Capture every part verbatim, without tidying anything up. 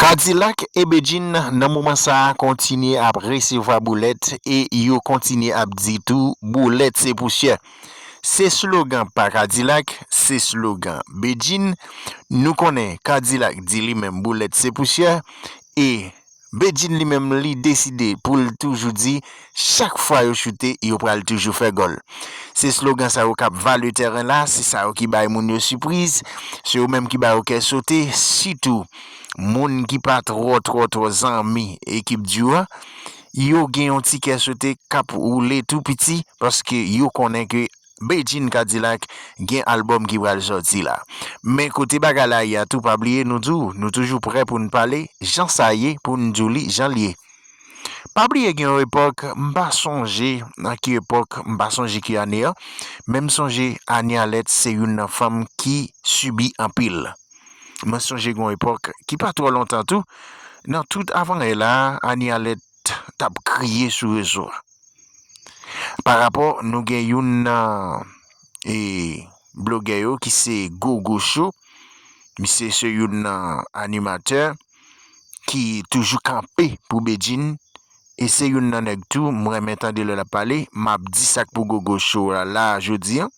Kadilak e Bedjine nan moman sa a kontinye ap resevwa boulèt e yo kontinye ap di tou boulèt se pousyè. Se slogan pa Kadilak, se slogan Bedjine. Nou konnen Kadilak di li menm boulèt se pousyè e Bedjine li menm li deside pou l toujou di chak fwa yo choute yo pral toujou fè gòl. Se slogan sa yo k ap vale tèren la, se sa yo ki bay moun yo sipriz, se yo menm ki ba yo kè sote, sitou moun ki pa twò twò twò zanmi ekip Dyo a, yo gen yon ti kè sote k ap woule tou piti paske yo konnen ke Bedjine Kadilak gen albòm ki pral sòti la. Men kote bagay la ye a tou pa bliye nou di w, nou toujou prè pou n pale jan sa ye pou n di w li jan l ye. Pa bliye gen yon epòk m pa sonje nan ki epòk, m pa sonje ki ane an, men m sonje Anie Alerte se youn nan fanm ki sibi anpil. Mwen sonje gen yon epòk ki pa twò lontan tou, nan tout avanyè la a, Anie Alerte t ap kriye sou rezo a. Pa rapò nou gen youn nan e blogè yo ki se Gogo Show. Misye se youn nan animatè ki toujou kanpe pou Bedjine e se youn nan nèg tou m renmen tande lè l ap pale, m ap di sa k pou Gogo Show la la a jodi an.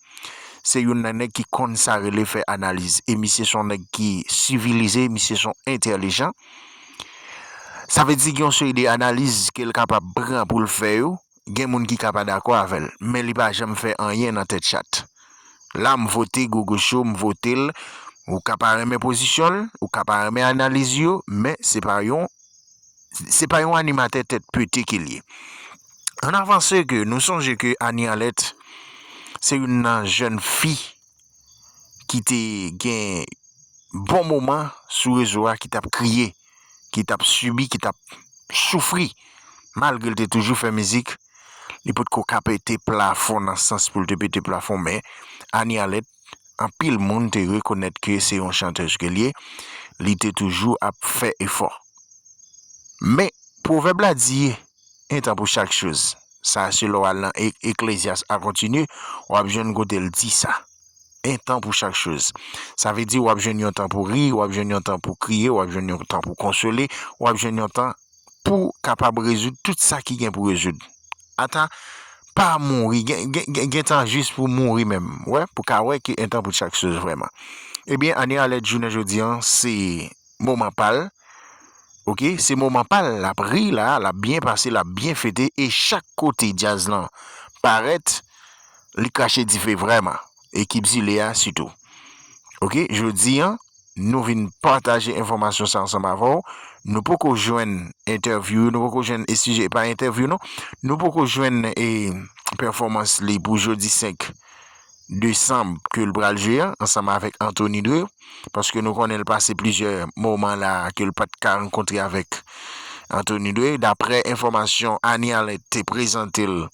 Se youn nan nèg ki konn sa rele fè analiz e misye se yon nèg ki sivilize, misye se yon entèlijan. Sa vle di gen yon seri de analiz ke l kapab pran pou l fè yo, gen moun ki ka pa dakò avè l, men li pa janm fè anyen nan tèt chat. La m vote Gogo Show, m vote l, ou ka pa renmen pozisyon l, ou ka pa renmen analiz yo, men se pa yon se pa yon animatè tèt pete ke l ye. Ann avanse ke nou sonje ke Anie Alerte se youn nan jèn fi ki te gen bon moman sou rezo a ki t ap kriye, ki t ap sibi, ki t ap soufri. Malgre l te toujou fè mizik, li potko ka pete plafon nan sans pou l te pete plafon, men Anie Alerte, anpil moun te rekonèt ke se yon chantèz ke l ye, li te toujou ap fè efò. Men, pwovèb la di, en tan pou chak choz. Sa se lè w al nan Eklezyas a kontinye, w ap jwenn kote l di sa. En tan pou chak choz. Sa vle di w ap jwenn yon tan pou ri, w ap jwenn yon tan pou kriye, w ap jwenn yon tan pou konsole, w ap jwenn yon tan pou kapab rezoud tout sa ki gen pou rezoud. Ata pa mouri, gen, gen, gen, gen tan jis pou mouri menm, wè, pou ka wè ke en tan pou chak choz vrèman. Ebyen, Anie Alerte jounen jodi an, se moman pa l, oke, se moman pa l, l ap ri la, l ap byen pase, l ap byen fete, e chak kote djaz lan parèt, li krache dife vrèman, ekip Zile a sitou. Oke, jodi an, nou vin pataje enfòmasyon sa ansanm avè w. Nou poko jwenn entèvyou, nou poko jwenn, eskize, pa entèvyou non, nou poko jwenn e pèfòmans li pou jodi senk desanm ke l pral jwe an, ansanm avèk Anthony Dre, paske nou konnen l pase plizyè moman la ke l pa t ka rankontre avèk Anthony Dre. Daprè enfòmasyon Anie Alerte te prezante l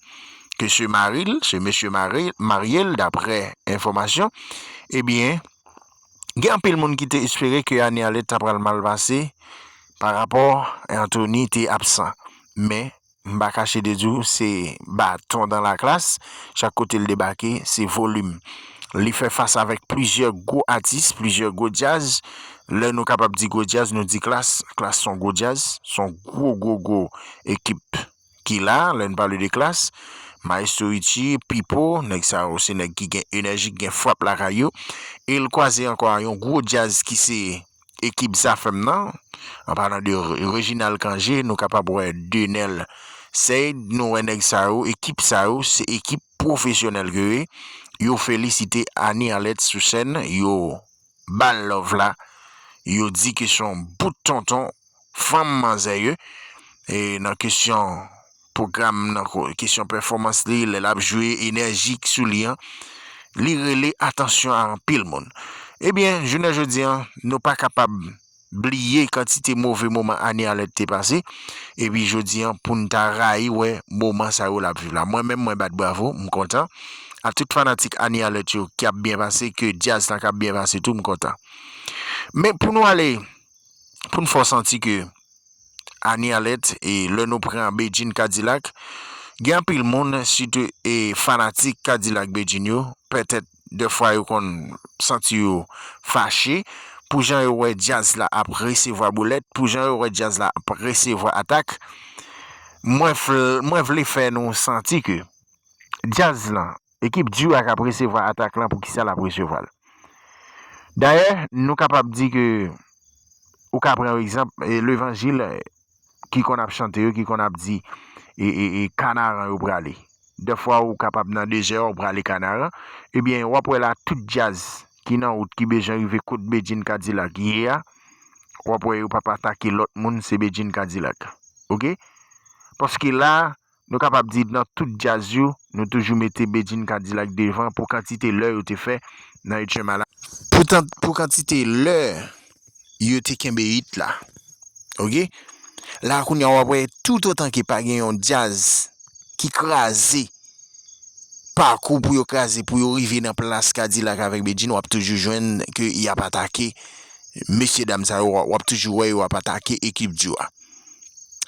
ke se mari l, se mesye mari, marye l, daprè enfòmasyon, ebyen, gen anpil moun ki te espere ke Anie Alerte ta pral mal pase pa rapò Anthony te absan. Men, m pa kache de di w, se baton dan laklas, chak kote l debake, se volim. Li fè fas avèk plizyè gwo atis, plizyè gwo djaz. Lè nou kapab di gwo djaz, nou di Klass. Klass se yon gwo djaz, se yon gwo, gwo, gwo ekip ki la, lè n pale de Klass. Maestro Richie, Pipo, nèg sa yo, se nèg ki gen enèji, ki gen frap lakay yo. E l kwaze ankò a yon gwo djaz ki se ekip Zafèm nan, an palan de Reginald Cangé, nou kapab wè Denel Said, nou wè nèg sa yo, ekip sa yo, se ekip pwofesyonèl ke yo ye. Yo felisite Anie Alerte sou sèn, yo ba l love la, yo di ke se yon bout tonton, fanm manzè ye, e nan kesyon pwogram, nan kesyon pèfòmans li, lè l ap jwe, enèji k sou li an, li rele atansyon a anpil moun. Ebyen, jounen jodi an, nou pa kapab bliye kantite move moman Anie Alerte te pase, epi jodi an, pou n ta rayi wè moman sa yo l ap viv la. Mwen menm, mwen bat bravo, m kontan. A tout fanatik Anie Alerte yo ki ap byen pase, ke djaz lan k ap byen pase tou, m kontan. Men pou nou ale, pou n fè w santi ke Anie Alerte, e lè nou pran Bedjine Kadilak, gen anpil moun, sitou e fanatik Kadilak Bedjine yo, petèt dèfwa yo konn santi yo fache, pou jan yo wè djaz la ap resevwa boulèt, pou jan yo wè djaz la ap resevwa atak, mwen, mwen vle fè nou santi ke djaz lan, ekip Dyura k ap resevwa atak lan, poukisa l ap resevwa l. Dayè, nou kapab di ke ou ka pran egzanp, e, levanjil, e, ki konn ap chante yo, ki konn ap di, e, e, e, Kanaran yo prale. Dèfwa ou kapab nan dezè, ou prale Kanaran. Ebyen, w ap wè la, tout djaz ki nan wout, ki bezwen rive kot Bedjine Kadilak ye a, w ap wè yo p ap atake lòt moun, se Bedjine Kadilak. Oke? Paske la, nou kapab di nan tout djaz yo, nou toujou mete Bedjine Kadilak devan pou kantite lè yo te fè nan H M A la. Pou tan, pou kantite lè yo te kenbe hit la. Oke? La kounye a w ap wè toutotan ke pa gen yon djaz ki kraze pakou pou yo kraze, pou yo rive nan plas Kadilak avèk Bedjine, w ap toujou jwenn ke y ap atake mesye dam sa yo, w ap toujou wè yo ap atake ekip Dyura.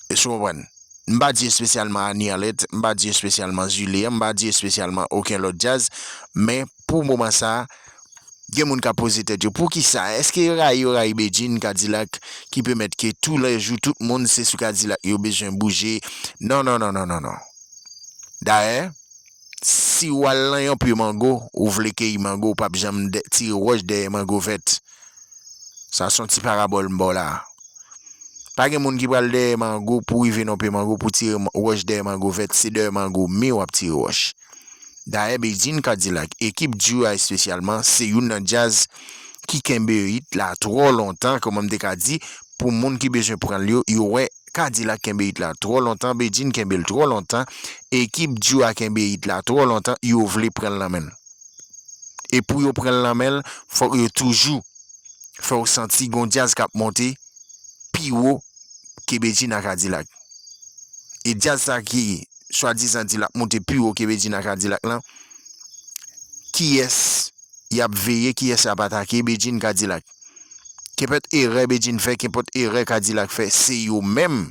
Èske w konprann? M pa di espesyalman Annie Arlette, m pa di espesyalman Zile, m pa di espesyalman okenn lòt djaz, men pou moman sa a, gen moun k ap poze tèt yo, poukisa? Èske yo rayi, yo rayi Bedjine Kadilak ki pèmèt ke toulèjou tout moun se sou Kadilak yo bezwen bouje? Non, non, non, non, non, non. Dayè, si w al nan yon pye mango, ou vle keyi mango, ou p ap janm dè, tire wòch dèyè mango vèt. Sa se yon ti parabòl m ba w la a. Pa gen moun ki pral dèyè mango pou rive nan pye mango pou tire wòch dèyè mango vèt, se dèyè mango mi w ap tire wòch. Dayè, Bedjine Kadilak, ekip Dyura espesyalman, se youn nan djaz ki kenbe hit la twò lontan, kòman m te ka di, pou moun ki bezwen pran l yo, yo wè Kadilak kenbe hit la twò lontan, Bedjine kenbe l twò lontan, ekip Dyura kenbe hit la twò lontan, yo vle pran l nan men l. E pou yo pran l nan men l, fòk yo toujou fè w santi gon djaz k ap monte pi wo ke Bedjine a Kadilak. E djaz sa ki swadizan di l ap monte pi wo ke Bedjine a Kadilak lan, kiyès y ap veye, kiyès y ap atake? Bedjine Kadilak. Kenpòt erè Bedjine fè, kenpòt erè Kadilak fè, se yo menm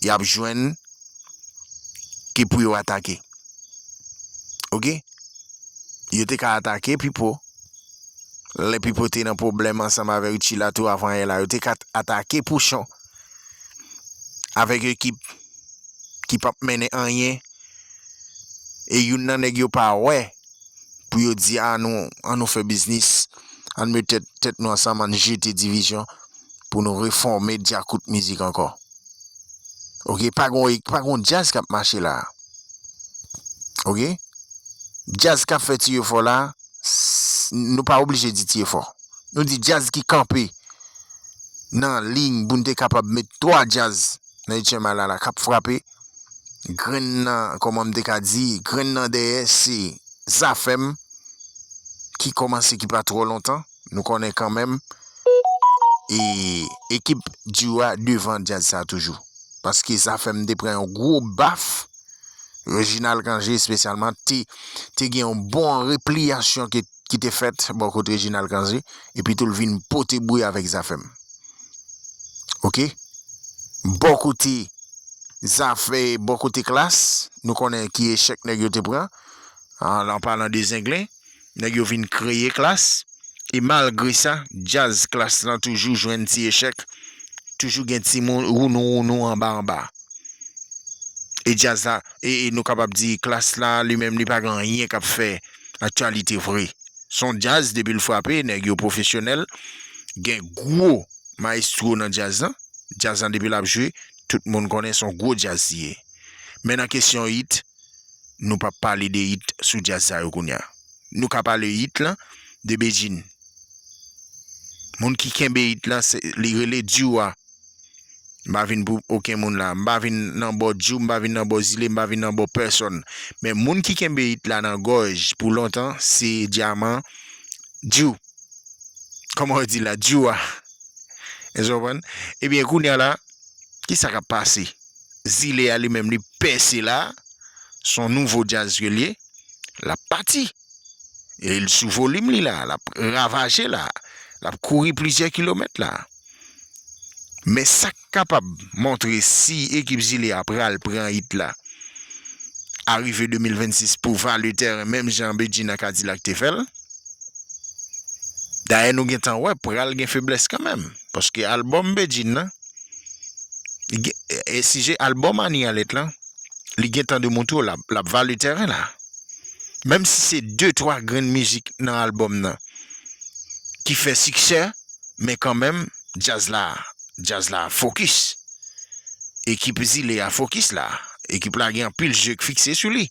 y ap jwenn ki pou yo atake. Oke? Yo te ka atake Pipo. Lè Pipo te nan pwoblèm ansanm avè Richie Latou avan yè la, yo te ka atake Pouchon avèk ekip ki p ap mennen anyen. E youn nan nèg yo pa wè pou yo di, "A nou, an nou fè biznis, an n met tèt, tèt nou ansanm, an n jete divizyon pou nou refòme djakout mizik ankò." Oke, pa gon, pa gon djaz k ap mache la. Oke? Djaz k ap fè tiye fò la, s-, nou pa oblije di tiye fò. Nou di djaz ki kanpe nan liy pou n te kapab met twa djaz nan H M A la, la k ap frape. Grenn nan, kòman m te ka di, grenn nan dèyè se Zafèm ki kòmanse ki pa twò lontan. Nou konnen kanmenm, e, ekip Dyura devan djaz sa toujou. Paske Zafèm te pran yon gwo baf. Reginald Cangé espesyalman te, te gen yon bon repliyasyon ki, ki te fèt bò kot Reginald Cangé. Epi tou l vin pote bri avèk Zafèm. Oke? Bò kote Zafè, bò kote Klass, nou konnen ki echèk nèg yo te pran. An, an palan de Zenglen, nèg yo vin kreye Klass. E malgre sa, djaz Klass lan toujou jwenn ti echèk. Toujou gen ti moun wounou wounou anba anba. E djaz la, e, e nou kapab di Klass la, li menm, li pa gen anyen k ap fè aktyalite vre. Se yon djaz, depi l frape, nèg yo pwofesyonèl. Gen gwo mayestwo nan djaz lan. Djaz lan, depi l ap jwe, tout moun konnen se yon gwo djaz li ye. Men nan kesyon hit, nou p ap pale de hit sou djaz sa yo kounye a. Nou ka pale hit lan de Bedjine. Moun ki kenbe hit lan, se, li rele Dyura. M pa vin pou okenn moun la. M pa vin nan bò Dyou, m pa vin nan bò Zile, m pa vin nan bò pèsonn. Men moun ki kenbe hit la nan gòj pou lontan, se Dyaman Dyou. Kòman yo di la? Dyou a. Èske w konprann? Ebyen, kounye a la, kisa k ap pase? Zile a li menm, li pèse la. Se yon nouvo djaz ke l ye. L ap pati. E l sou volim li la, l ap ravaje la, l ap kouri plizyè kilomèt la. Men sa k kapab montre si ekip Zile a pral pran hit la, arive de mil vennsis pou vale tèren, menm jan Bedjine a Kadilak te fè l. Dayè nou gentan wè pral gen feblès kanmenm, paske albòm Bedjine nan, li gen- e, e sijè albòm Ani Alèt lan, li gentan demontre w l ap, l ap vale tèren la. Menm si se de twa grenn mizik nan albòm nan ki fè siksè, men kanmenm, djaz la, djaz la fokis. Ekip Zile a fokis la. Ekip la gen anpil je k fikse sou li.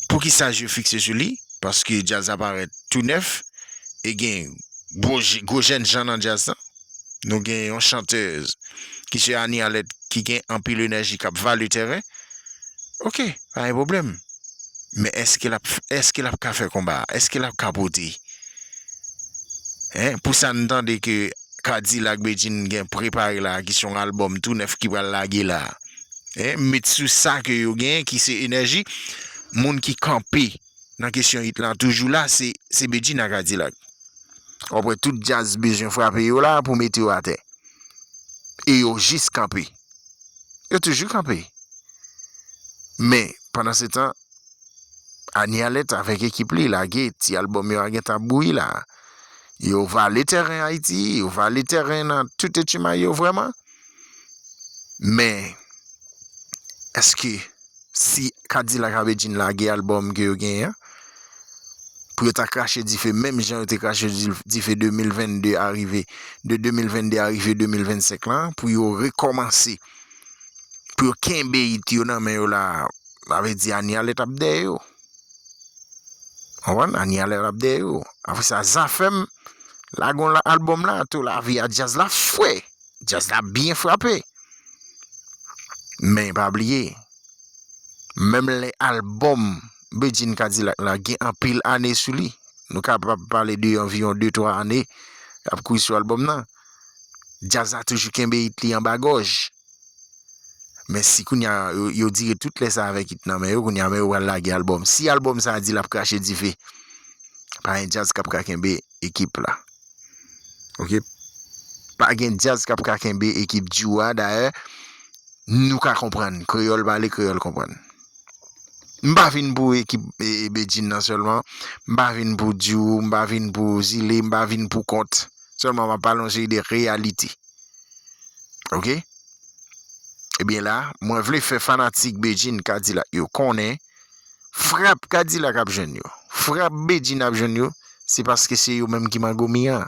Poukisa je fikse sou li? Paske djaz la parèt tou nèf e gen gwo, gwo jèn jan nan djaz la. Nou gen yon chantèz ki se Ani Alèt ki gen anpil enèji k ap vale tèren. Ok, pa gen pwoblèm. Men èske l ap, èske l ap ka fè konba a? Èske l ap ka pote? Hein, pou sa n tande ke Kadilak Bedjine gen prepare la, ki se yon albòm tou nèf ki pral lage la. Hein, met sou sa ke yo gen, ki se enèji, moun ki kanpe nan kesyon hit lan toujou la, se, se Bedjine ak Kadilak. W ap wè tout djaz bezwen frape yo la pou mete yo atè. E yo jis kanpe. Yo toujou kanpe. Men, pandan se tan, Ani Alèt avèk ekip li lage ti albòm yo a gentan bouyi la. Yo vale tèren Ayiti, yo vale tèren nan tout etchimay yo vrèman. Men, èske si Kadilak ak Bedjine lage albòm ke yo genyen an, pou yo ta krache dife menm jan yo te krache di- dife de mil vennde a rive, de de mil vennde a rive de mil vennsenk lan, pou yo rekòmanse, pou yo kenbe hit yo nan men yo la, sa vle di Ani Alèt ap dèyè yo. Konprann? Ani Alèt ap dèyè yo. Apre sa, Zafèm lage yon la- albòm la, tou lavi a djaz la fre. Djaz la byen frape. Men pa bliye, menm lè albòm Bedjine Kadilak la gen anpil ane sou li, nou kapab pale de anviwon de twa ane l ap kouri sou albòm nan. Djaz la toujou kenbe hit li anba gòj. Men si kounye a yo, yo dire tout lè sa avèk hit nan men yo, kounye a men yo pral lage albòm. Si albòm sa a di l ap krache dife, pa gen djaz k ap ka kenbe ekip la. Ok? Pa gen djaz k ap ka kenbe ekip Dyou a. Dayè, nou ka konprann. Kreyòl pale, kreyòl konprann. M pa vin pou ekip e, e, Bedjine nan sèlman. M pa vin pou Dyou, m pa vin pou Zile, m pa vin pou kont. Sèlman m ap pale yon seri de reyalite. Ok? Ebyen la, mwen vle fè fanatik Bedjine Kadilak yo konnen frap Kadilak ap jwenn yo, frap Bedjine ap jwenn yo, se paske se yo menm ki mangomi an.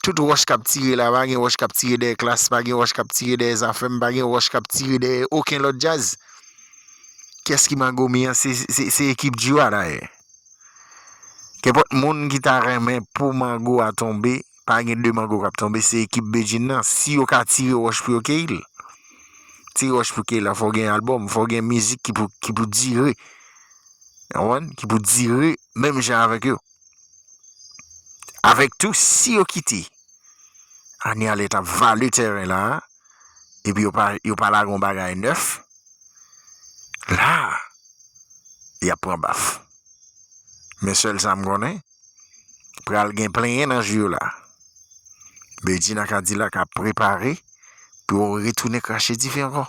Tout wòch k ap tire la, pa gen wòch k ap tire dèyè Klass, pa gen wòch k ap tire dèyè Zafèm, pa gen wòch k ap tire dèyè okenn lòt djaz. Kiyès ki mangomi an? Se, se, se ekip Dyou a dayè. Kenpòt moun ki ta renmen pou mango a tonbe, pa gen de mango k ap tonbe, se ekip Bedjine nan. Si yo ka tire wòch pou yo keyi l, tire wòch pou keyi l la, fò gen albòm, fò gen mizik ki pou, ki pou dire. Ou konprann? Ki pou dire menm jan avèk yo. Avèk tou, si yo kite Ani Alèt ap vale tèren la, epi yo pa, yo pa lage yon bagay nèf, la, y ap pran baf. Men sèl sa m konnen, pral gen plenyen nan jou yo la. Bedjine ak Kadilak ap prepare pou yo retounen krache dife ankò.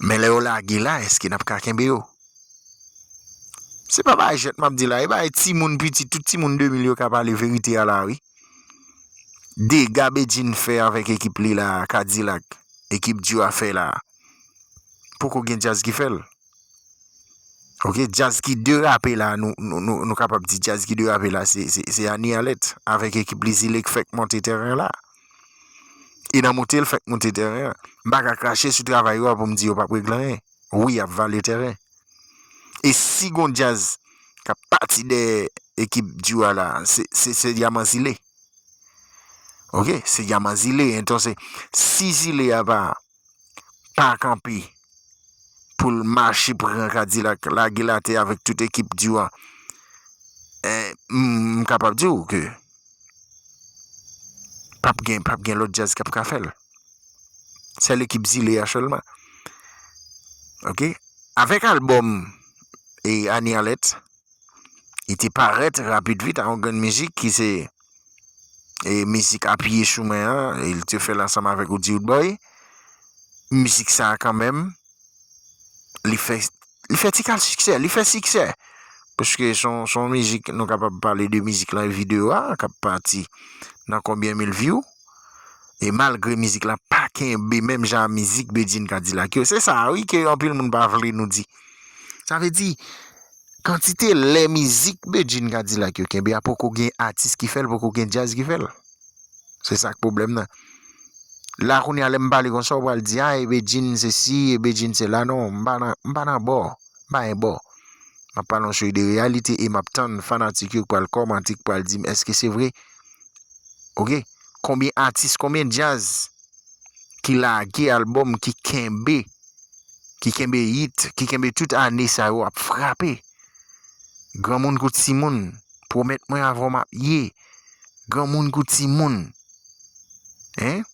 Men lè yo lage la, èske n ap ka kenbe yo? Se pa bagay jwèt m ap di la, e bagay timoun piti, tout timoun de mil yo ka pale verite a la, wi. Dega Bedjine fè avèk ekip li la, Kadilak, ekip Dyou a fè la. Poko gen djaz ki fè l. Ok, djaz ki derape la, nou, nou, nou, nou kapab di djaz ki derape la, se, se, se Ani Alèt avèk ekip li Zile k fèk monte tèren la. E nan monte l fèk monte tèren an. M pa ka krache sou travay yo a pou m di yo p ap regle anyen. Wi, y ap vale tèren. E si gon djaz k ap pati dèyè ekip Dyou a la, se, se, se Dyaman Zile. Ok, se Dyaman Zile, entonse, si Zile a pa, pa kanpe pou l mache pran Kadilak, lage l atè avèk tout ekip Dyou a, eh, m, m kapab di w ke p ap gen, p ap gen lòt djaz k ap ka fè l. Sèl ekip Zile a sèlman. Ok? Avèk albòm e Ani Alèt, li te parèt rapid vit a yon grenn mizik ki se e mizik Apiye Sou Mwen an, e li te fè l ansanm avèk Roody Roodboy. Mizik sa a kanmenm, li fè, li fè ti kal siksè, li fè siksè. Paske se yon, se yon mizik, nou kapab pale de mizik lan, videyo a k ap pati nan konbyen mil view. E malgre mizik la pa kenbe menm jan a mizik Bedjine Kadilak yo. Se sa a wi ke anpil moun pa vle nou di. Sa vle di, kantite lè mizik Bedjine Kadilak yo kenbe a, poko gen atis ki fè l, poko gen djaz ki fè l. Se sa k pwoblèm nan. La kounye a lè m pale konsa, ou pral di, a, e Bedjine sesi, e Bedjine sela. Non, m pa nan, m pa nan bò. M pa gen bò. M ap pale yon seri de reyalite e m ap tann fanatik yo k pral kòmante, k pral di m èske se vre. Oke? Konbyen atis, konbyen djaz ki lage albòm, ki kenbe, ki kenbe hit, ki kenbe tout ane sa yo ap frape? Granmoun kou timoun, pwomèt mwen avè w m ap ye. Granmoun kou timoun. Hein?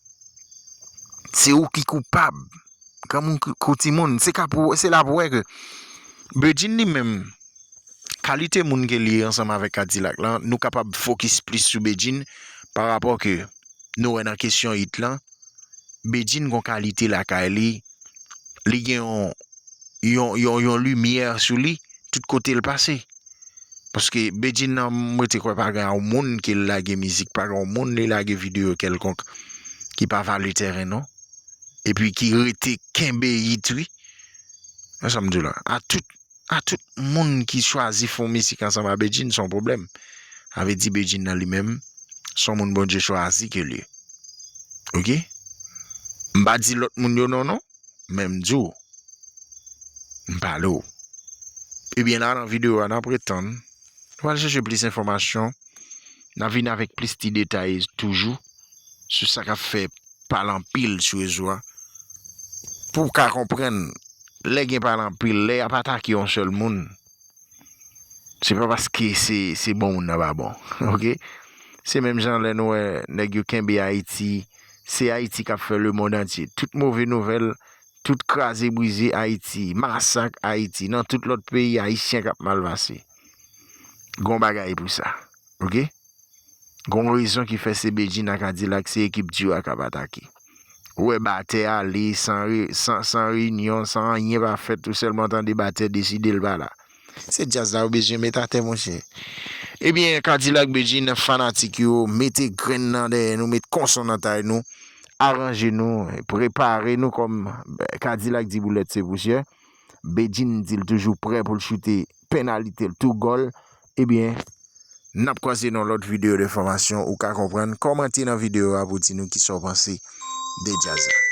Se ou ki koupab. Granmoun kou, kou timoun. Se ka pou, se la pou wè ke Bedjine li menm, kalite moun ke li ye ansanm avèk Kadilak lan, nou kapab fokis plis sou Bedjine pa rapò ke nou wè nan kesyon hit lan, Bedjine gon kalite lakay li, li gen yon, yon, yon, yon limyè sou li, tout kote l pase. Paske Bedjine nan, m rete kwè pa gen yon moun ke l lage mizik, pa gen yon moun li lage videyo kèlkonk ki pa vale tèren non. Epi ki rete kenbe hit wi. Wè sa m di w la. A tout, a tout moun ki chwazi fè yon mizik ansanm a Bedjine, se yon pwoblèm. Sa vle di Bedjine nan li menm, se yon moun Bondye chwazi ke l ye. Oke? M pa di lòt moun yo non, non. Men m di w, m pale w. Ebyen la nan videyo a, n ap ret tann. Nou pral chèche plis enfòmasyon. N ap vin avèk plis ti detay toujou sou sa k ap fè pale anpil sou rezo a. Pou w ka konprann, lè gen pale anpil, lè y ap atake yon sèl moun, se pa paske se, se bon moun nan pa bon. Oke? Se menm jan lè nou wè nèg yo kenbe Ayiti, se Ayiti k ap fè lemonn antye. Tout move nouvèl, tout kraze brize Ayiti, masak Ayiti, nan tout lòt peyi, Ayisyen k ap mal pase. Gon bagay pou sa. Oke? Gon rezon ki fè se Bedjine ak Kadilak, se ekip di a k ap atake. Ou wè batè ale san, re, san, san reyinyon, san anyen pa fèt, ou sèlman tande batè deside l pa la. Se djaz la ou bezwen met atè, monchè. Ebyen, Kadilak Bedjine, fanatik yo, mete grenn nan dèyè nou, met konson nan tay nou, aranje nou, prepare nou kòm Kadilak di boulèt se pousyè. Bedjine di l toujou prè pou l choute penalite l tou gòl. Ebyen, n ap kwaze nan lòt videyo de fòmasyon, ou ka konprann. Kòmante nan videyo a pou di nou kisa w panse de djaz la.